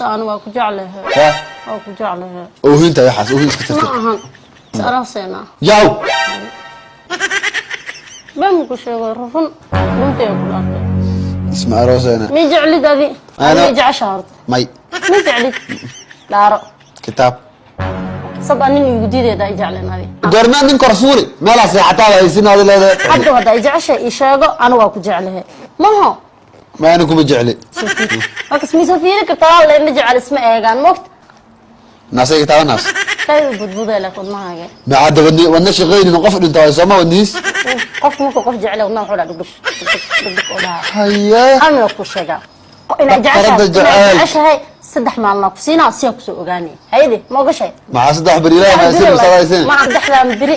Aan waa ku jeclahay. Ya. Waa ku jeclahay. Oohinta waxaas, oohin iska Ma tirtir. ahan, is arooseena. Yaw. Been ku sheego, run runtii ku dhaartay. Isma aroosayna. Mi jeclid adi? Mi jecesha horta? May. Mi jeclid? Dhaaro. Kitaab. Sab anin igu diideeda ay jecleen adi. Goormaa nin kor fuuli meelaa seexataada haysinaada leedahay? Hadda hadda ay jecesha ii sheego, anu waa ku jeclahay, maho? Ma ani kuma jecli. Markas mise fiiri kartaa la indha jecel isma eegaan, mogta? Naasay kitaaba naas. Say u budbuday leh wadnahaaga. Maxaa wadni wadna shaqaynin? Qof dhinta waay sooma wadnihiis. Qofku markuu qof jecel, wadnaha wuxuu dhaha dhugdhug dhugdhug dhugdhug oo dhaha. Haye. Hal mid ku sheegaa inaad Dhaqtarada jeceshahay, inaad jecel. jeceshahay, 3 maalina ku siinaa siyaa kusoo ogaanay. Hayde, ma ogashay? Maxaa 3 beri? Ilaahay ma isin masaadaysin. Ma saddexdan beri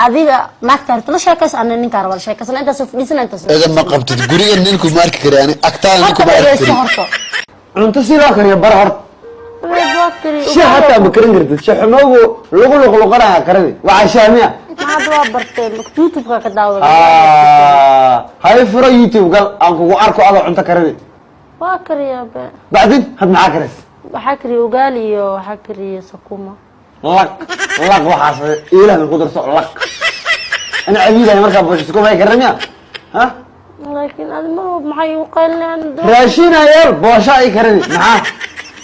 adiga naagta harta la sheekaysa, ana ninkaa raba la sheekaysana, intaasoo fadhiisana, intaas. Eeda ma qabtid, guriga ninku ma arki kari, ani agtaada ninku Horta ma arki dhegeyso. kari. Horta. Cunto si loo kariyo bar horta. Shaah hataa ma karin kartid. Shaxumoogu lagu luqluqanaha karini waxaa shaamiya. Ma hadda waa bartay, YouTube-ka ka daawada. Hay, furo YouTube, gal aan kugu arko adoo cunto karini. Waa kariyaa be. Bacdin had maxaa karis? Waxaa kariya ugaali iyo waxaa kariya sakuma. Laq laq, waxaas iilah ku darso laq. Ana cabiidahay markaa boosho sukuma ay karin miya ha? Laakiin adi mar walba maxay igu qaylinayaan? Raashin ayaal boosho ay karini maxaa?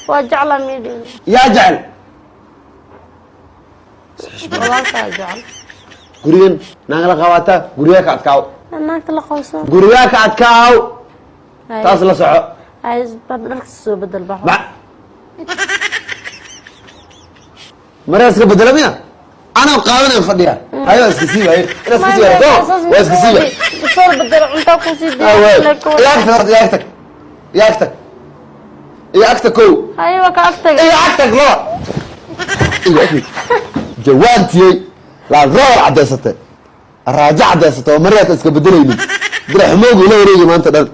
Waa jeclaa miidhin. Yaa jecel? Walaalkaa jecel. Gurigan naag la qabataa, guryaa ka adkaaw. Naagta la qabso. Guryaa ka adkaaw, taas la soco. Ay, dharka soo bedel ba. Ma maraa iska bedela miya? Anaa qaadanaya fadhiya. Hayo, iska siiba, hayo ina iska siiba, waa iska siiba. Soo bedel, cuntaa kusii. Iga agtag horta, iga agtag, iga agtag, iga agtag kow. Haye, waa ka agtagay. Iga agtag laba, iga agtag. Jawaantiyey laad rawal caddaysatay, raajo caddaysatay oo mariyaata iska bedelaynin, dirac xumoogu ila wareegi maanta dhan.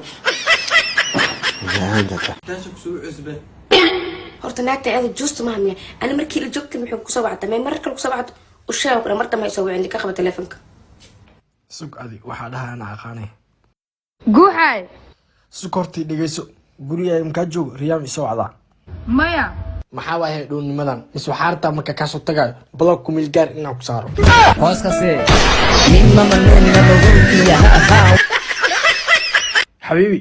Horta naagta aada juusta maaha miya? Ani markii la joogtay muxuu kusoo wacda? May mar kale kusoo wacdo u sheego kule, mar dambe ay soo wicin, ka qaba teleefonka. Sug, adi waxaa dhaha ana aqaanay. Guuxaay. Sug hortii, dhegeyso. Guriga makaa joogo, Riyaam isoo wacdaa. Maya. Maxaa waaye dhownimadan? Mise waxaa rabtaa marka kaasoo tagaayo blog kumeel gaar inaan ku saaro? Min mama nuna mawukiya ha. Xabiibi.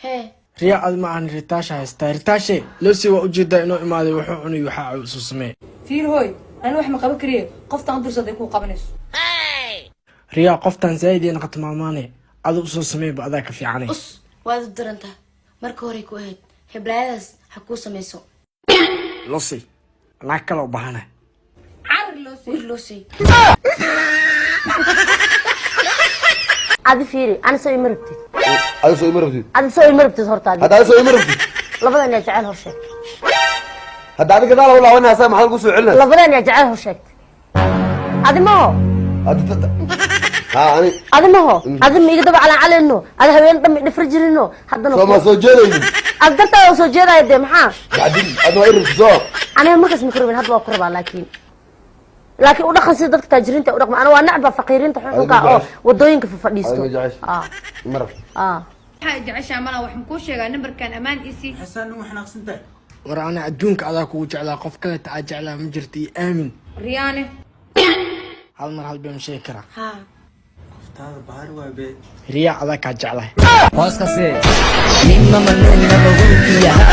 Hee. Riyaa adi ma ahan, Ritaasha haystaa. Ritaashe loosi waa ujeedaa inuu imaaday, wuxuu cunay waxaa isu samee. Fiir hooy, ani wax ma qaban kariye, qoftaan dursad ay kuu qabanayso. Riyaa qoftan zaaid ay noqoto maalmaane, adi usoo sameeyba, adaa ka fiicanay. Us, waad u darantaa. Marka horey ku ahayd heblaayadaas ha kuu samayso. Losi naag kale u baahana. Carar loo sii. Wir loo sii. Adi fiiri, ani soo ima rabtid. Adiga soo ima rabtid. Adi soo ima rabtid horta adi. Hadda adiga soo ima rabtid. Labadan yaa jecel hor sheeg. Hadda adiga gadaal u laabanaysaa, maxaa lagu soo celinaya? Labadan yaa jecel hor sheegta? Adi maho? Ha, ani. Adi maho? Adi ma iga daba calaan caleyno? Adi haween dhan ma dhifri jirino haddana? Soo ma soo jeedaynin? Adi dartaada soo jeedaya dee, maxaa? Bacdin adna waa i rabtid soo. Aniga markaas ma ku rabin, hadda waa ku rabaa, laakiin u dhaqan sida dadka taajiriinta u dhaqma. Ana waa nacba faqiiriinta xunxunka Adiga oo jecesha. wadooyinka fafadhiisto. Adiga jecesha. Ah. Ma rabtid. Ah. Waxaa jeceshaa malaha, waxaan kuu sheegaa nambarkan ammaan isii. War ana adduunka adaa kugu jeclaa, qof kaleta aad jeclaa ma jirta, iyo aamin. Riyaane. Hal mar hal been sheegi karaa? Haa. Riyaa adaa kaa jeclahay. Min mama nuna mawukiya ha.